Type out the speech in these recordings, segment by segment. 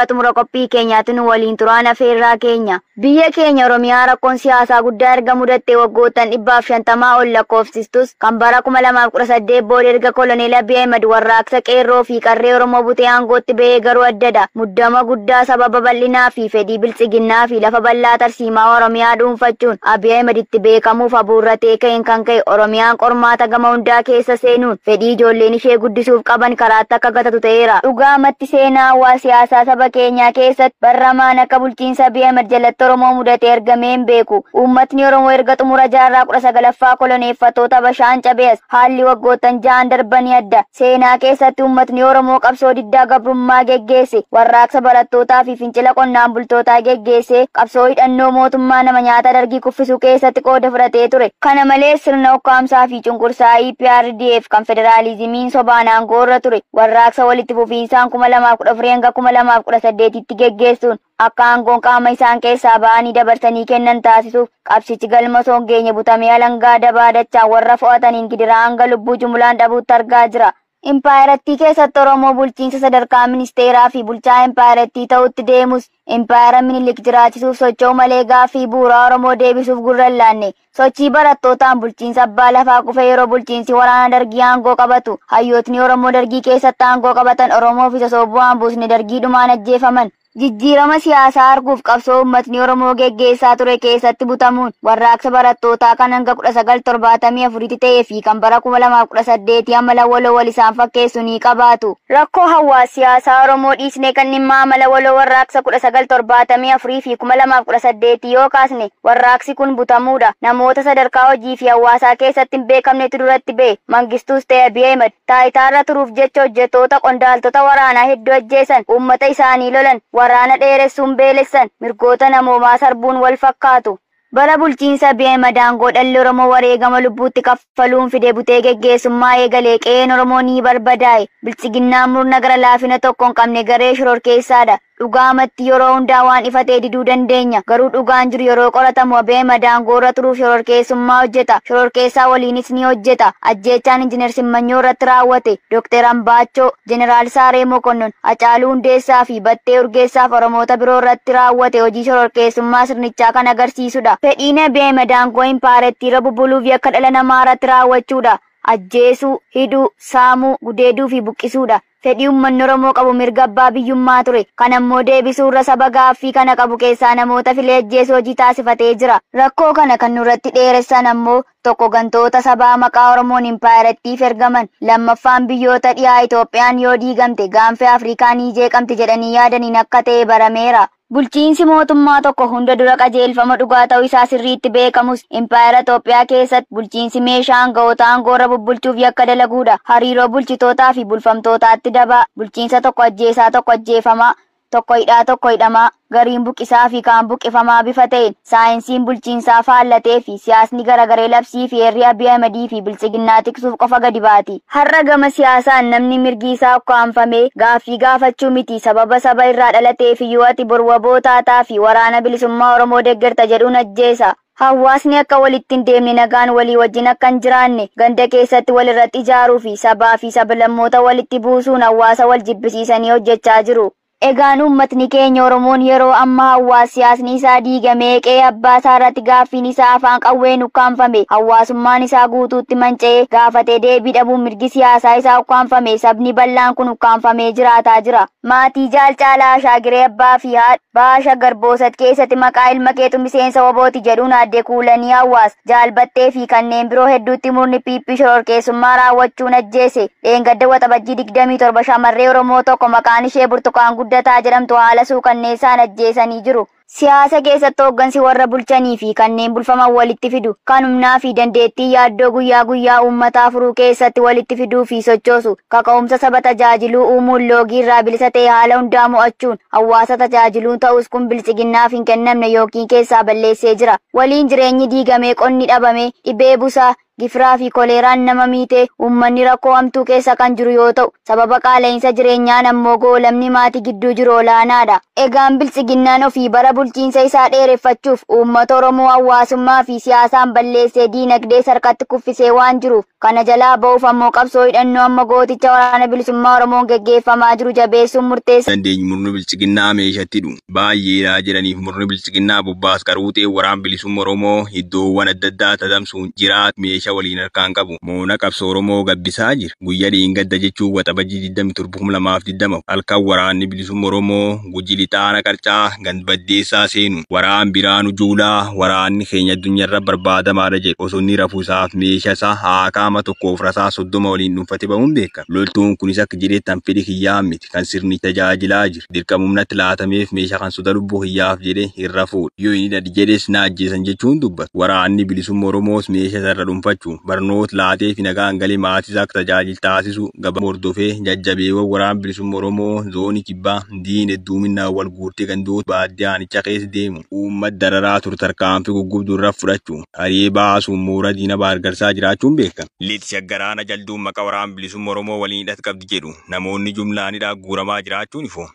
Xumura qophii keenyaatti nu waliin turaan afeerraa keenya. Biyya keenya Oromiyaa rakkoon siyaasaa guddaa erga mudattee waggoottan 150 ol lakkoofsistus kan bara 2018 booda erga koloneel Abiy Ahmed warraaqsa qeerroo fi qarree Oromoo butee aangootti ba'ee garuu addadha. Muddama guddaa sababa bal'inaa fi fedhii biltsiginnaa fi lafa bal'aa tarsiimaa Oromiyaa dhuunfachuun Abiy Ahmed itti beekamuuf abuurratee ka'een kan ka'e Oromiyaan qormaata gama hundaa keessa seenuun fedhii ijoolleen ishee guddisuuf qaban karaatti akka gatatu ta'eera. Dhugaamatti seenaa hawaasa siyaasaa saba keenyaa keessatti barramaan akka bulchiinsa Abiy Ahmed jalatti Oromoo mudatee argamee hin beeku. Uummatni Oromoo erga xumura jaarraa 19ffaa koloneeffattoota Habashaan cabees haalli waggoottan 6 darbanii adda. Seenaa keessatti uummatni Oromoo qabsoo diddaa gabrummaa geggeesse, warraaqsa barattootaa fi fincila qonnaan bultootaa geggeesse, qabsoo hidhannoo mootummaa nama nyaata dargii kuffisuu keessatti qooda fudhatee ture. Kana malees sirna ukkaamsaa fi cunqursaa EPRDF kan federaalizimiin sobaan aangoo irra ture, warraaqsa walitti fufiinsaan 2014 hanga 2018tti geggeessuun akka aangoon qaama isaan keessaa ba'anii dabarsanii kennan taasisuuf qabsichi galma osoo hin geenye butamee alangaa dabaa dachaan warra fo'ataniin gidiraa hanga lubbuu jumulaan dhabuutti argaa jira. Impaayerattii keessatti Oromoo bulchiinsa sadarkaa ministeeraa fi bulchaa impaayerattii ta'utti deemus impaayera Minilik jiraachisuuf socho'u malee gaaffii bu'uuraa Oromoo deebisuuf gurra hin laanne. Sochii barattootaan bulchiinsa abbaa lafaa kufee yeroo bulchiinsi waraana dargii aangoo qabatu hayyootni Oromoo dargii keessatti aangoo qabatan Oromoof isa osoo bu'aan buusne dargiidhumaan ajjeefaman. Jijjiirama siyaasaa arguuf qabsoo uummatni Oromoo geggeessaa ture keessatti butamuun warraaqsa barattootaa kan hanga 1974 ta'ee fi kan bara 2018 amala waloo wal isaan fakkeessu ni qabaatu. Rakkoo hawaasa siyaasaa Oromoo dhiisnee kan dhimma amala waloo warraaqsa 1974 fi 2018 yoo kaasne warraaqsi kun butamuudha. Namoota sadarkaa hojii fi hawaasaa keessatti hin beekamnetu duratti ba'e. Mangistuus ta'e Abiy Ahmed taayitaarra turuuf jecha hojjettoota qondaaltota waraanaa hedduu ajjeesan, uummata isaanii lolan, waraana dheeressuun beelessan, mirgoota namoomaa sarbuun wal fakkaatu. Bara bulchiinsa Abiy Ahmed aangoo dhalli Oromoo wareegama lubbuutti kaffaluun fide butee geggeessummaa eegalee qe'een Oromoo ni barbadaa'e. Biltsiginnaan murna gara laafina tokko hin qabne garee shororkeessaadha. Dhugaamatti yeroo hundaa waan ifatee diduu dandeenya. Garuu dhugaan jiru yeroo qoratamu Abiy Ahmed aangoo irra turuuf shororkeessummaa hojjeta. Shororkeessaa waliinis ni hojjeta. Ajjeechaan Injiinar Simmanyoo irratti raawwate, Dookter Ambaachoo, Jeneraal Saaree Mokonnon, Hacaaluu Hundeessaa fi Battee Urgeessaaf Oromoota biroo irratti raawwate hojii shororkeessummaa sirnichaa kan agarsiisudha. Fedhiin Abiy Ahmed aangoo impaayerattii irra bubbuluuf yakka dhala namaa irratti raawwachuudha. Ajjeesuu, hidhuu, saamuu, gudeeduu fi buqqisuudha. Fedhii uummanni Oromoo qabu mirga abbaa biyyummaa ture. Kan ammoo deebisuu irra saba gaaffii kana qabu keessaa namoota filee ajjeesuu hojii taasifatee jira. Rakkoo kana kan nurratti dheeressan ammoo tokko gantoota sabaa maqaa Oromoon impaayerattiif ergaman, lammaffaan biyyoota dhiyaa Itoophiyaan yoo diigamte gaanfa Afrikaa ni jeeqamti jedhanii yaadaniin akka ta'e barameera. Bulchiinsi mootummaa tokko hunda dura qajeelfama dhugaa ta'uu isaa sirriitti beekamus impaayera Itoophiyaa keessatti bulchiinsi meeshaa aanga'oota aangoo irra bubbulchuuf yakka dalaguudha. Hariiroo bulchitootaa fi bulfamtootaatti dabaa. Bulchiinsa tokko ajjeesaa tokko ajjeefamaa, tokko hidhaa tokko hidhamaa, gariin buqqisaa fi kaan buqqifamaa bifa ta'een saayinsiin bulchiinsaa faallatee fi siyaasni garagaree labsii fi heerri Abiy Ahmedii fi biltsiginnaa tiksuuf qofa gadi baati. Har'a gama siyaasaan namni mirgi isaa ukkaamfamee gaaffii gaafachuu miti sababa saba irraa dhalateef iyyuu ati borwa bootaataa fi waraana bilisummaa Oromoo deeggarta jedhuun ajjeesa. Hawaasni akka walitti hin deemne nagaan walii wajjin akka hin jiraanne ganda keessatti walirratti ijaaruu fi sabaa fi sablammoota walitti buusuun hawaasa wal jibbisiisanii hojjechaa jiru. Egaan uummatni keenya Oromoon yeroo ammaa hawaasa siyaasni isaa diigamee qe'ee abbaa isaa irratti gaaffiin isaa afaan qawween ukkaamfame, hawaasummaan isaa guutuutti manca'ee gaafatee deebii dhabuun mirgi siyaasaa isaa ukkaamfame, sabni bal'aan kun ukkaamfamee jiraataa jira. Maatii Jaal Caalaa Ashaagiree abbaa fi haadha Baha Shaggar Boosat keessatti maqaa ilma keetu miseensa wobooti jedhuun aadde Kuulanii Hawaas, Jaal Battee fi kanneen biroo hedduutti murni PP shororkeessummaa raawwachuun ajjeese. Dheengadda Waxabajjii 27 shamarree Oromoo tokko maqaan ishee Burtukaan Guddataa jedhamtu haala suukanneessaan ajjeesanii jiru. Siyaasa keessatti hooggansi warra bulchanii fi kanneen bulfaman walitti fidu, kan humnaa fi dandeettii yaaddoo guyyaa guyyaa uummataa furuu keessatti walitti fiduu fi sochoosu, kaka'umsa saba tajaajiluu uumuun loogii irraa bilisa ta'e haala hundaa mo'achuun hawaasa tajaajiluun ta'us kun biltsiginnaaf hin kennamne yookiin keessaa balleessee jira. Waliin jireenyi diigamee qonni dhabame, dhibee busaa, gifiraa fi koleeraan nama miite uummanni rakkoo hamtuu keessa kan jiru yoo ta'u, sababa qaala'insa jireenyaan ammoo goolamni maatii gidduu jiru olaanaadha. Egaan biltsiginnaan ofii bara Bara bulchiinsa isaa dheereffachuuf uummata Oromoo hawaasummaa fi siyaasaan balleessee diinagdee harkatti kuffisee waan jiruuf, kana jalaa ba'uuf ammoo qabsoo hidhannoo amma gooticha Waraana Bilisummaa Oromoon geggeeffamaa jiru jabeessuun murteessa. Dandeenyu murni bilchiginnaa meeshatti hidhu baay'eedha jedhaniif murni bilchiginnaa bobbaas qaruutee waraan bilisummaa Oromoo iddoowwan adda addaa tatamsuun jiraat meeshaa waliin harkaan qabu moona qabsoo Oromoo gabbisaa jira. Guyyaa dhiingadda jechuun Waxabajjii 27, 2020 halkan waraanni bilisummaa Oromoo Guji Lixaana Qarcaa Gandbaddeessaa seenu waraan biraanu juulaa waraanni keenya addunyaarra barbaadamaadha jedhe osoo inni rafuusaaf meeshaa isaa haakaama tokkoof rasaa 30 waliin dhuunfate ba'uun beekama. Loltuun kunis akka jedhetti fedhi kiyyaa miti kan sirni tajaajilaa jira. Dirqama humnatti laatameef meeshaa kan soda lubbuu kiyyaaf jedhe hin rafuudha. Yoo inni dhadhi jedhes na ajjeesan jechuun dubbata. Waraanni bilisummaa Oromoos meeshaa isarra dhuunfachuun barnoota laatee fi nagaan galee maatii isaa akka tajaajil taasisu gaba hordofee jajjabeewwan waraan bilisummaa Oromoo zoonii kibbaa diin hedduuminaan wal guurtee gandoota baadiyyaa aanichaa keessa deemu uummata dararaa ture tarkaanfii guggubduu irra fudhachuun haree baasuun moora diina baargarsaa jiraachuun beekama. Lixa Shaggaraana Jalduun maqaa waraan bilisummaa Oromoo waliin hidhata qabdi jedhu namoonni jumlaanidhaa guuramaa jiraachuun ifo.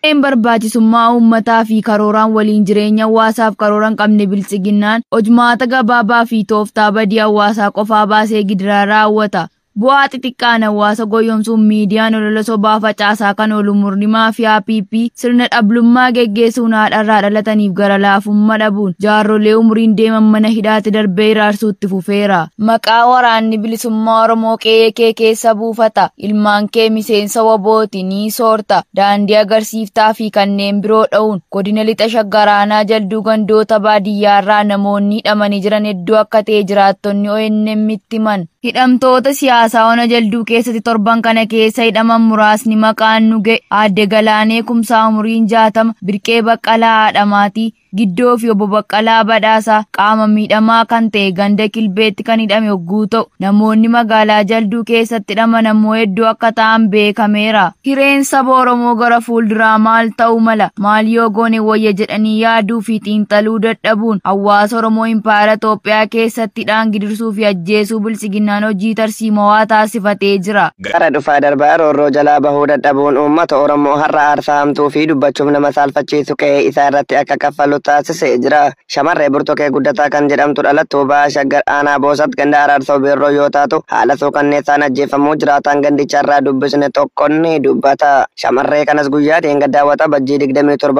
Barbaachisummaa uummataa fi karooraan waliin jireenya hawaasaaf karoora hin qabne biltsiginnaan hojmaata gabaabaa fi tooftaa badii hawaasaa qofaa baasee gidiraa raawwata. Bu'aa xixiqqaan hawaasa goyyomsuun miidiyaan olola sobaa facaasaa kan oolu murni maafiyaa PP sirna dhablummaa geggeessuun haadharraa dhalataniif gara laafummaa dhabuun jaarrolee umuriin deeman mana hidhaatti darbee iraarsuutti fufeera. Maqaa waraanni bilisummaa Oromoo qe'ee kee keessa buufata. Ilmaan kee miseensa WBOti ni soorta. Daandii agarsiiftaa fi kanneen biroo dha'uun godina Lixa Shaggaraanaa Jalduu gandoota baadiyyaarraa namoonni hidhamanii jiran hedduu akka ta'e jiraattonni ONM itti himan. Hidhamtoota siyaasaa ona Jalduu keessatti torban kana keessa hidhaman muraasni maqaan nu ga'e: Aadde Galaanee Kumsaa umuriin 60, Birqee Baqqalaa haadha maatii, Giddoo fi obbo Baqqalaa Badhaasaa qaama miidhamaa kan ta'e ganda Kilbeetti kan hidhame yogguu ta'u, namoonni magaalaa Jalduu keessatti hidhaman ammoo hedduu akka ta'an beekameera. Hireen saba Oromoo gara fuulduraa maal ta'uu mala? Maal yoo goone wayya jedhanii yaaduu fi xiinxaluu dadhabuun hawaasa Oromoo impaayera Itoophiyaa keessatti hidhaan gidirsuu fi ajjeesuu biltsiginnaan hojii tarsiimawaa taasifatee jira. Gara dhufaa darbaa roorroo jalaa bahuu dadhabuun uummata Oromoo har'a aarsaa hamtuu fi dubbachuuf nama saalfachiisu qe'ee isaa irratti akka kaffalu taasisee jira. Shamarree Burtukee Guddataa kan jedhamtu dhalattuu Ba'a Shaggar Aanaa Boosat ganda Araarsoo Beerroo yoo taatu, haala suukanneessaan ajjeefamuu jiraataan gandicharraa dubbisne tokko ni dubbata. Shamarree kanas guyyaa dheengaddaa Waxabajjii 27,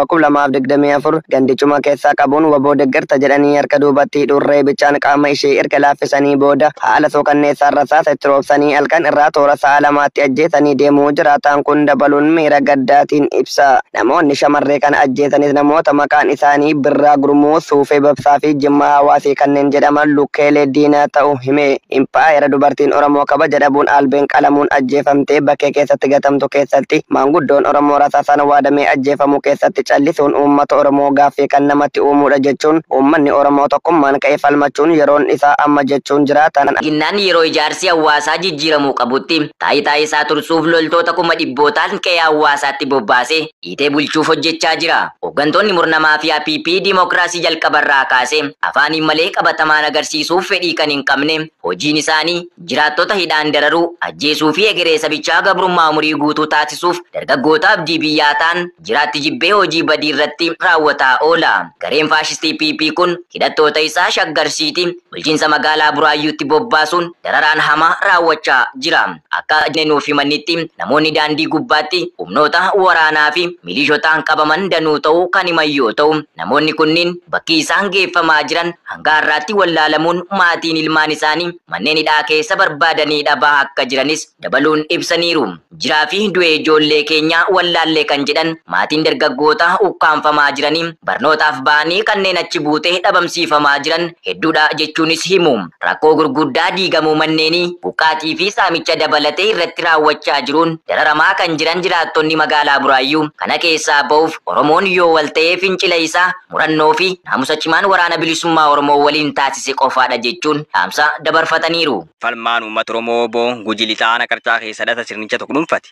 2024 gandichuma keessaa qabuun WBO deeggarta jedhanii harka duubatti hidhuun reebichaan qaama ishee erga laaffisanii booda haala suukanneessaan rasaasa itti roobsanii halkan irraa toora sa'a 2tti ajjeesanii deemuu jiraataan kun dabaluun miira gaddaatiin ibsa. Namoonni shamarree kana ajjeesanis namoota maqaan isaanii Birraa Gurmuu, Suufee Babsaa fi Jimmaa Hawaasii kanneen jedhaman lukkeelee diinaa ta'u hime. Impaayera dubartiin Oromoo kabaja dhabuun albeen qalamuun ajjeefamtee bakkee keessatti gatamtu keessatti maanguddoon Oromoo rasaasaan waadamee ajjeefamuu keessatti callisuun uummata Oromoo gaaffii kan namatti uumuudha jechuun, uummanni Oromoo tokkummaan ka'ee falmachuun yeroon isaa amma jechuun jiraatan. Ginnaan yeroo ijaarsi hawaasaa jijjiiramuu qabutti taayitaa isaa tursuuf loltoota kuma dhibbootaan qe'ee hawaasaatti bobbaasee hiitee bulchuuf hojjechaa jira. Hooggantoonni murna maafiyaa PP diimokiraasii jalqabarraa kaasee afaaniin malee qabatamaan agarsiisuuf fedhii kan hin qabne, hojiin isaanii jiraattota hidhaan dararuu, ajjeesuu fi egeree sabichaa gabrummaa umurii guutuu taasisuuf dargaggoota abdii biyyaa ta'an jiraatti jibbee hojii badii irratti raawwataa oola. Gareen faashistii PP kun hidhattoota isaa Shaggarsiiti bulchiinsa magaalaa Buraayyuutti bobbaasuun dararaan hamaa raawwachaa jira. Akka nuuf himannitti namoonni daandii gubbaatti humnoota waraanaa fi milishotaan qabaman danuu ta'uu kan himan yoo ta'u, namoonni kunniin bakki isaan geeffamaa jiran hanga har'aatti wallaalamuun maatiin ilmaan isaanii manneen hidhaa keessa barbaadanii dhabaa akka jiranis dabaluun ibsaniiru. Jiraa fi du'ee ijoollee keenyaa wallaallee kan jedhan maatiin dargaggoota ukkaanfamaa jiranii barnootaaf ba'anii kanneen achi buutee dhabamsiifamaa jiran hedduudha jechuunis himu. Rakkoo gurguddaa diigamuu manneenii, buqqaatii fi saamicha dabalatee irratti raawwachaa jiruun dararamaa kan jiran jiraattonni magaalaa Buraayyuu kana keessaa ba'uuf Oromoon yoo wal ta'ee fincila isaa murannoo fi naamusa cimaan waraana bilisummaa Oromoo waliin taasise qofaadha jechuun dhaamsa dabarfataniiru. Falmaan uummata Oromoo obbo Guji Lixaana Qarcaa keessa dhata sirnicha tokko dhuunfate.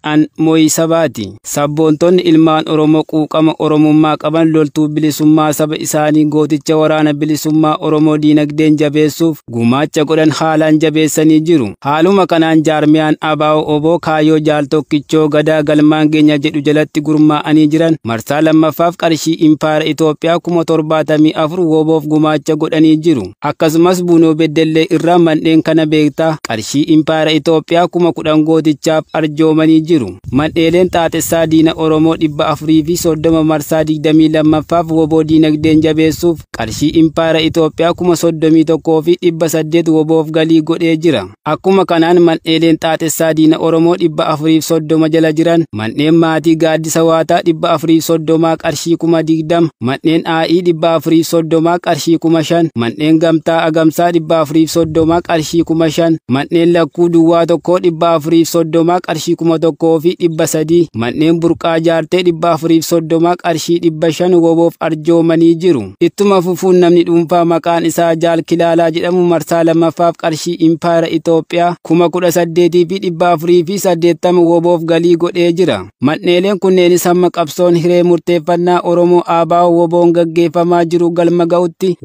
An Mooyisabaati. Sabboontonni ilmaan Oromoo quuqama Oromummaa qaban loltuu bilisummaa saba isaanii gooticha waraana bilisummaa Oromoo diinagdeen jabeessuuf gumaacha godhan haalaan jabeessanii jiru. Haaluma kanaan jaarmiyaan ABO Oboo kaayyoo jaal Tokkichoo Gadaa galmaan geenya jedhu jalatti gurmaa'anii jiran marsaa lammaffaaf qarshii impaayera Itoophiyaa 74,000 woboof gumaacha godhanii jiru. Akkasumas Buunoo Beddellee irraa mandheen kana beektaa qarshii impaayera Itoophiyaa 10,000 gootichaaf arjoomanii jiru. Mandheeleen xaaxessaa diina Oromoo 430 marsaa 22ffaaf woboo diinagdeen jabeessuuf qarshii impaayera Itoophiyaa 31,800 woboof galii godhee jira. Akkuma kanaan mandheeleen xaaxessaa diina Oromoo 430 jala jiran mandheen maatii gaaddisa waataa 430 qarshii 20,000, mandheen aa'ii 430 qarshii 5,000, mandheen gamtaa agamsaa 430 qarshii 5,000, mandheen lakkuu duwwaa tokkoo 430 qarshii 1,300, mandheen burqaa jaartee 430 qarshii 500 woboof arjoomanii jiru. Ittuma fufuun namni dhuunfaa maqaan isaa Jaal Kilaalaa jedhamu marsaa lammaffaaf qarshii impaayera Itoophiyaa 18,480 woboof galii godhee jira. Mandheeleen kunneenis hamma qabsoon hiree murteeffannaa Oromoo ABO woboon gaggeeffamaa jiru galma ga'utti.